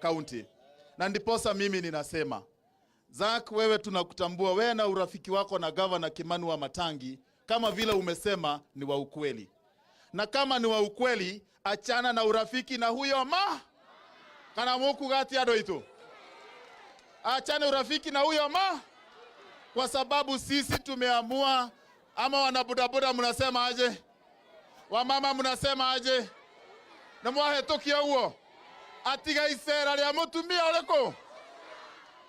County. Na ndiposa mimi ninasema Zack, wewe tunakutambua wewe na urafiki wako na Gavana Kimani Wamatangi, kama vile umesema ni wa ukweli, na kama ni wa ukweli, achana na urafiki na huyo ma kana muku gati andu aitu, achane urafiki na huyo ma, kwa sababu sisi tumeamua. Ama wanabodaboda mnasema aje? Wamama mnasema aje? Na mwahetũkia ũguo atiga icera rĩa mũtumia ũrĩkũ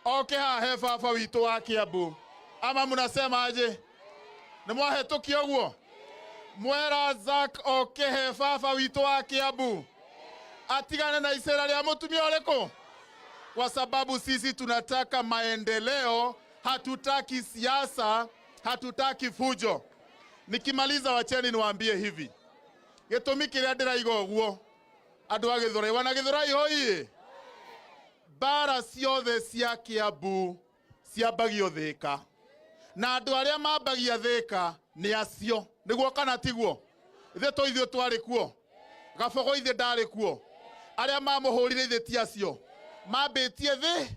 oke haha he baba witũ wa Kiambu, ama mnasema aje? Nĩ mwahetũkia ũguo mwera Zack oke he baba witũ wa Kiambu atigane na icera rĩa mũtumia ũrĩkũ, kwa sababu sisi tunataka maendeleo, hatutaki siasa, hatutaki fujo. Nikimaliza, wacheni niwaambie hivi, gĩtũmi kĩrĩa ndĩraiga ũguo andũ a Gĩthũrai wana Gĩthũrai hoi, mbara ciothe cia Kiambu ciambagio Thĩka, na andũ arĩa mambagia Thĩka nĩ acio, nĩguo kana tiguo? Ithuĩ to ithuĩ twarĩ kuo, Gabogo ithuĩ ndarĩ kuo, arĩa mamũhũrire ithuĩ ti acio mambĩtie thĩ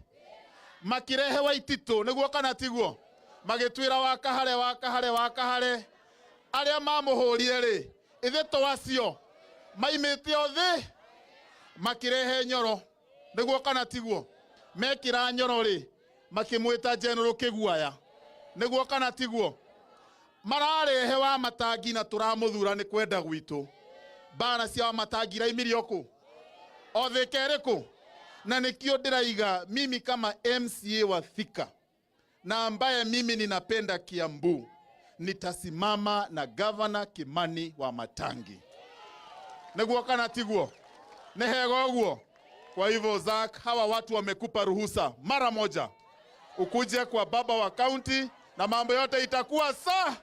makirehe Waititũ, nĩguo kana tiguo? Magĩtwĩra wakahare wakahare wakahare, arĩa mamũhũrire rĩ, ithuĩ to acio maimĩte o thĩ makirehe Nyoro, nĩguo kana tiguo? Mekĩra Nyoro rĩ, makĩmwĩta General Kĩguaya, nĩguo kana tiguo? Mararehe wa Matangi na tũramũthura nĩ kwenda gwitũ. Mbara cia Wamatangi iraimirio kũ? O Thĩka ĩrĩkũ? Na nikio ndĩraiga mimi kama MCA wa Thika na ambaye mimi ninapenda Kiambu, nitasimama na Gavana Kimani Wamatangi, nĩguo kana tiguo? Nĩ hega ũguo? Kwa hivyo Zack, hawa watu wamekupa ruhusa mara moja ukuje kwa baba wa kaunti na mambo yote itakuwa saa.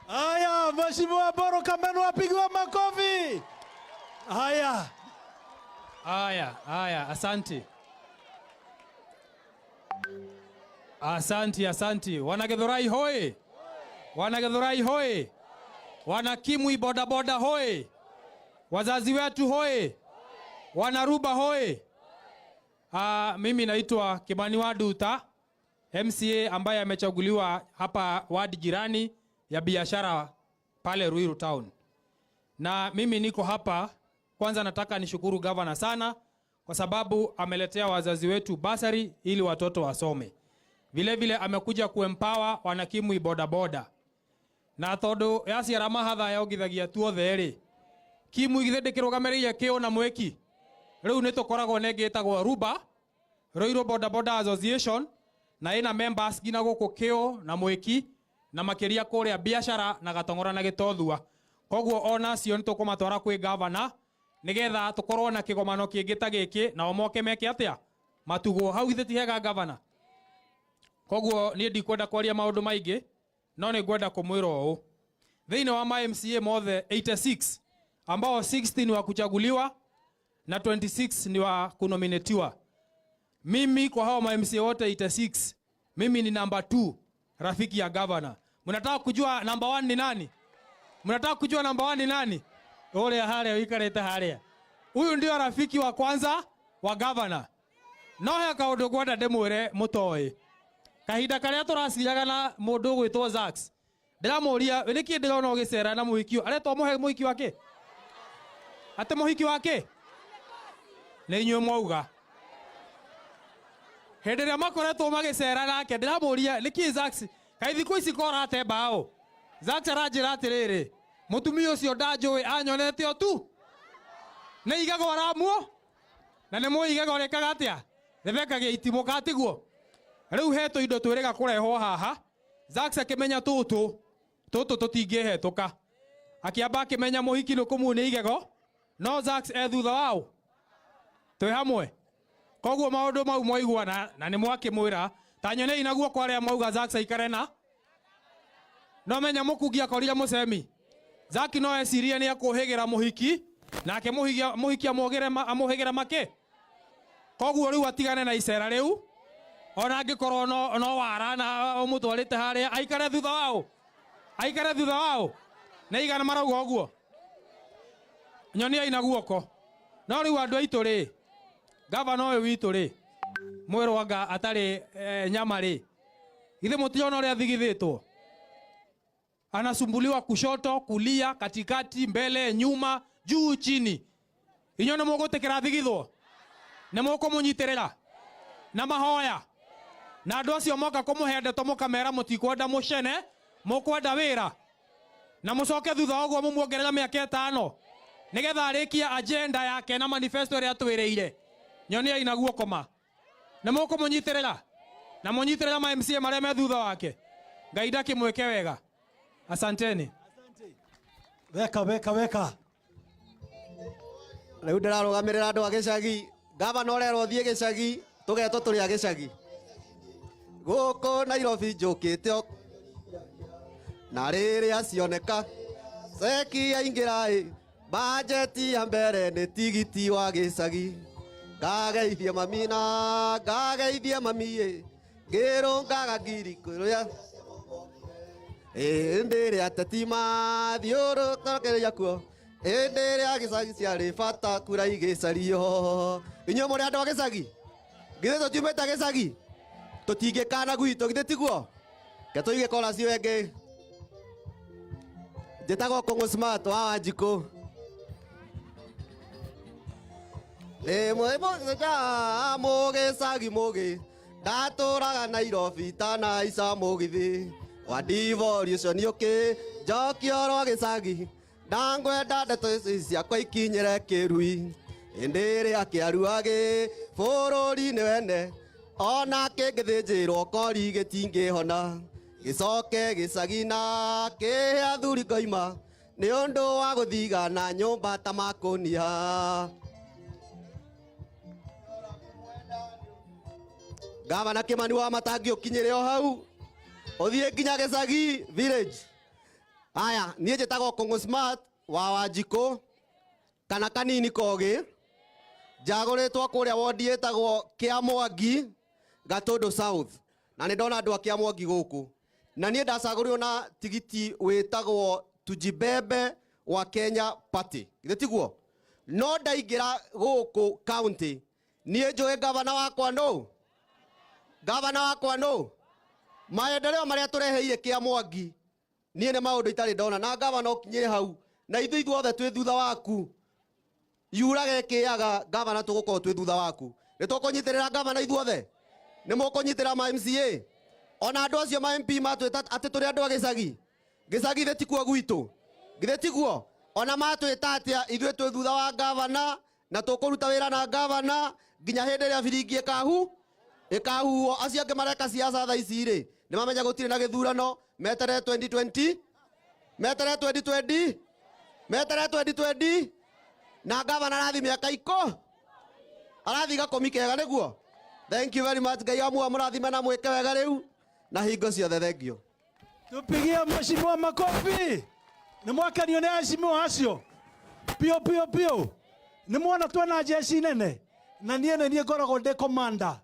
Haya, Mheshimiwa Boro Kameno apigiwa makofi. Haya. Haya, haya, asante. Asanti, asanti. Wanagithurai hoi. Wanagithurai hoi. Wanakimwi bodaboda hoi. Wazazi wetu hoi. Wanaruba hoi. Mimi naitwa Kimani Waduta, MCA ambaye amechaguliwa hapa wadi jirani ya biashara pale Ruiru Town. Na mimi niko hapa kwanza, nataka nishukuru gavana sana kwa sababu ameletea wazazi wetu basari ili watoto wasome. Vile vile amekuja kuempower wanakimwi bodaboda. Na tondu yaciara mahatha yongithagia tuothe ri, kimwi githĩ ndĩkĩrũgamĩrĩire kĩo na mwĩki rĩu nĩ tũkoragwo na ĩngĩ ĩtagwo Ruba, Ruiru Boda Boda Association, na ĩna members nginya gũkũ kĩo na mwĩki na makĩria kũrĩa biashara na Gatong'ora na Gĩtothua. Koguo ona acio nĩ tũkũmatwara kwĩ gavana nĩgetha tũkorwo na kĩgomano kĩngĩ ta gĩkĩ nao moke meke atĩa matugwo hau. Githĩ ti hega, gavana? Koguo niĩ ndikwenda kwaria maũndũ maingĩ, no nĩ ngwenda kũmwĩra ũũ: thĩinĩ wa ma MCA mothe 86, ambao 60 ni wa kuchaguliwa na 26 ni wa kunominatiwa, mimi kwa hao ma MCA wote 86, mimi ni number 2 rafiki ya governor. Mnataka kujua number 1 ni nani? Mnataka kujua number 1 ni nani? Ule haria wikarite haria, huyu ndio rafiki wa kwanza wa governor. No he kaundu ngwenda ndimwire mutoĩ. Kahinda karia turaciraga na mundu ugwitwo Zax, ndiramuria niki ndirona ugicera na muhiki aretwo muhe muhiki wake, ati muhiki wake nĩ inyuĩ mwauga. Hĩndĩ ĩrĩa makoretwo magĩcera nake, ndĩramũria nĩkĩ Zax kaĩ thikũ ici korate mbaũ. Zax aranjĩra atĩrĩrĩ, mũtumia ũcio ndanjũĩ, anyonete o tu nĩ igego aramuo na nĩ mũĩ igego rĩkaga atĩa, rĩthekagia itimũ katiguo. Rĩu he tũindo twĩrĩga kũrehwo haha. Zax akĩmenya tũtũ tũtũ tũtingĩhetũka, akĩamba akĩmenya mũhiki nĩ kũmuo nĩ igego, no Zax e thutha wao twĩ hamwe. Koguo maũndũ mau mwaiguana na nĩ mwakĩmwĩra ta nyonei na guoko arĩa mwauga Zax aikare na no menya mũkungi akorire mũcemi. Zack no ecirie nĩ ekũhĩgĩra mũhiki nake mũhiki amũhĩgĩra makĩ. Koguo rĩu atigane na icera rĩu, ona angĩkorwo no wara na ũmũtwarĩte harĩa, aikare thutha wao, aikare thutha wao. Nĩ igana marauga ũguo? Nyoniai na guoko. No rĩu andũ aitũ rĩ, Gavana ũyũ witũ rĩ, mwĩrwanga atarĩ nyama rĩ, githĩ mũtirona ũrĩa athigithĩtwo? Anasumbuliwa kushoto, kulia, katikati, mbele, nyuma, juu, chini. Inyuĩ nĩ mũgũtĩkĩra athigithwo? Nĩ mũkũmũnyitĩrĩra na mahoya? Na andũ acio moka kũmũhe ndeto mũkamera mũtikwenda mũcene, mũkwenda wĩra, na mũcoke thutha wa ũguo mũmuongerera mĩaka 5 nĩgetha arĩkie agenda yake na manifesto ĩrĩa atwĩrĩire. Nyoniai na guoko ma. Nĩ mũkũmũnyitĩrĩra? Na mũnyitĩrĩra ma MCA marĩa me thutha wake? Ngai ndakĩmwĩke wega. Asanteni. Weka weka weka. Rĩu ndĩrarũgamĩrĩra andũ a gĩcagi. Gavana ũrerwo ũthiĩ gĩcagi, tũgetwo tũrĩ a gĩcagi. Gũkũ Nairobi njũkĩte o na rĩrĩa cioneka ceki yaingĩra ĩ, bajeti ya mbere nĩ tigiti wa gĩcagi. Ngageithie mami na ngageithie mami ĩ, ngĩrũngaga ngiri kũrĩa. Ĩndĩ ĩrĩa ateti mathiũrũrũkĩria kuo, ĩndĩ ĩrĩa gĩcagi ciarĩ bata kura igĩcario. Inyuĩ mũrĩ andũ a gĩcagi? Githĩ tũtiumĩte gĩcagi? Tũtingĩkana gwitũ, githĩ tiguo? Reke tũige kora cio ĩngĩ. Njĩtagwo Kũng'ũ Smart wa Wanjikũ. Mũgĩcagi mũgĩ, ndatũraga Nairobi tanaica mũgithi. Wa ndibori ũcio nĩũkĩ, njokio rwa gĩcagi. Ndangwenda ndeto ici ciakwa ikinyĩre kĩrui. Hĩndĩ ĩrĩa kĩaruagĩ bũrũri-inĩ wene, ona kĩngĩthĩnjĩrwo kori gĩtingĩhona. Gĩcoke gĩcagi na kĩhe athuri ngoima, nĩ ũndũ wa gũthiga na nyũmba ta makũnia. Gavana Kimani wa Matangi ũkinyĩre o hau, ũthiĩ nginya gĩcagi village. Aya, niĩ njĩtagwo Kũng'ũ Smart wa Wanjikũ kana Kanini Kogĩ. Njagũrĩtwo kũrĩa wondi ĩtagwo Kĩamwangi, Gatũndũ South. Na nĩ ndona andũ a Kĩamwangi gũkũ. Na niĩ ndacagũrirwo na tigiti wĩtagwo Tujibebe wa Kenya Party. Githĩ tiguo? No ndaingĩra gũkũ county, niĩ njũĩ gavana wakwa nũ? Gavana wakwa nũ? Maendeleo marĩa tũreheire Kĩamwangi, niĩ nĩ maũndũ itarĩ ndona. Na gavana ũkinyĩre hau, na ithuĩ ithuothe twĩ thutha waku. Yuraga ĩkĩaga, gavana tũgũkorwo twĩ thutha waku. Nĩ tũkũnyitĩrĩra gavana ithuothe? Nĩ mũkũnyitĩrĩra ma MCA? Ona andũ acio ma MP matwĩta atĩ tũrĩ andũ a gĩcagi. Gĩcagi githĩ tikuo gwitũ? Githĩ tiguo? Ona matwĩta atĩa, ithuĩ twĩ thutha wa gavana, na tũkũruta wĩra na gavana nginya hĩndĩ ĩrĩa biringi ĩkahuo. Acio angĩ mareka siasa thaa ici rĩ, nĩ mamenya gũtirĩ na gĩthurano, meterere 2020, meterere 2020, meterere 2020, na gavana arathi mĩaka arathi gakũmi kega nĩguo. Thank you very much. Ngai amwe amũrathime na mwĩke wega rĩu na hingo ciothe. Thank you. Tupigie mheshimiwa makofi. Nĩ mwakenio nĩ aheshimiwa acio? Pio pio pio. Nĩ mwona twena jeshi nene, na niĩ nĩ niĩ ngoragwo ndĩ commander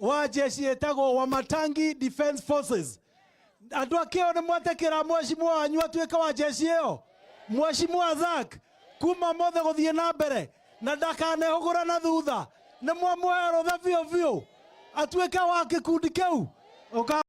wa jeshi ĩtagwo Wamatangi Defence Forces. Andũ akĩo nĩ mwetĩkĩra mheshimiwa wanyu atuĩke wa jeshi ĩyo? Mheshimiwa Zack kuma mothe gũthiĩ na mbere na ndakanehũgũra na thutha, nĩ mwamũhe rũtha biũ biũ atuĩke wa gĩkundi kĩu. Ũka